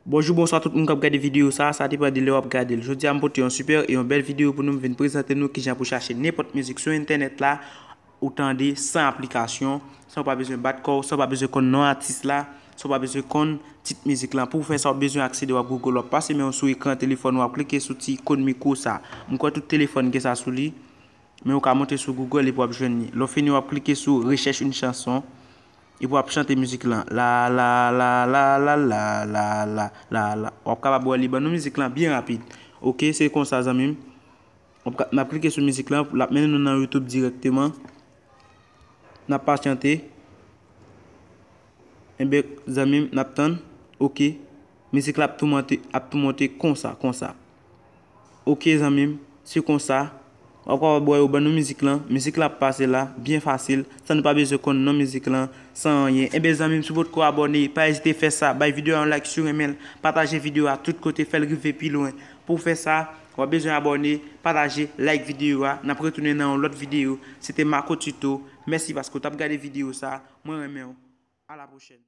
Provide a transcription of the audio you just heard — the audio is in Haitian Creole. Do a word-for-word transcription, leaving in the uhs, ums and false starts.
Bonjou, bonswa tout moun k ap gade videyo sa, sa depann de lè w ap gade l. Jodi a m pote yon sipè e yon bèl videyo pou nou, m vin prezante nou kijan pou chache nenpòt mizik sou entènèt la, ou tande san aplikasyon, san w pa bezwen bat kò w, san w pa bezwen konn non atis la, san w pa bezwen konn tit mizik lan. Pou w fè sa, w bezwen aksede, w ap Google, w ap pase men w sou ekran telefòn, w ap klike sou ti ikòn mikwo sa. M kwè tout telefòn gen sa sou li. Men ou ka monte sou Google epi w ap jwenn li. Lè w fini, w ap klike sou recherche une chanson epi w ap chante mizik lan. La, la, la, la, la, la, la, la, la, la. W ap kapab wè li ban nou mizik lan byen rapid. Oke, se konsa, zanmi m. W ap ka, n ap klike sou mizik lan, l ap mennen nou nan YouTube dirèkteman. N ap pasyante. Enben, zanmi m, n ap tann. Oke. Mizik la ap tou monte, ap tou monte konsa, konsa. Oke, zanmi m, se konsa. W ap kapab wè yo ban nou mizik lan. Mizik la ap pase la, byen fasil, san nou pa bezwen konn non mizik lan, san anyen. Enben, zanmi m, si w potko abòne, pa ezite fè sa. Bay videyo a yon like si w renmen l. Pataje videyo a tout kote, fè l rive pi lwen. Pou w fè sa, w ap bezwen abòne, pataje, like videyo a. N ap retounen nan yon lòt videyo. Se te Marco Tuto. Mèsi paske w t ap gade videyo sa. Mwen renmen w. A la pwochèn.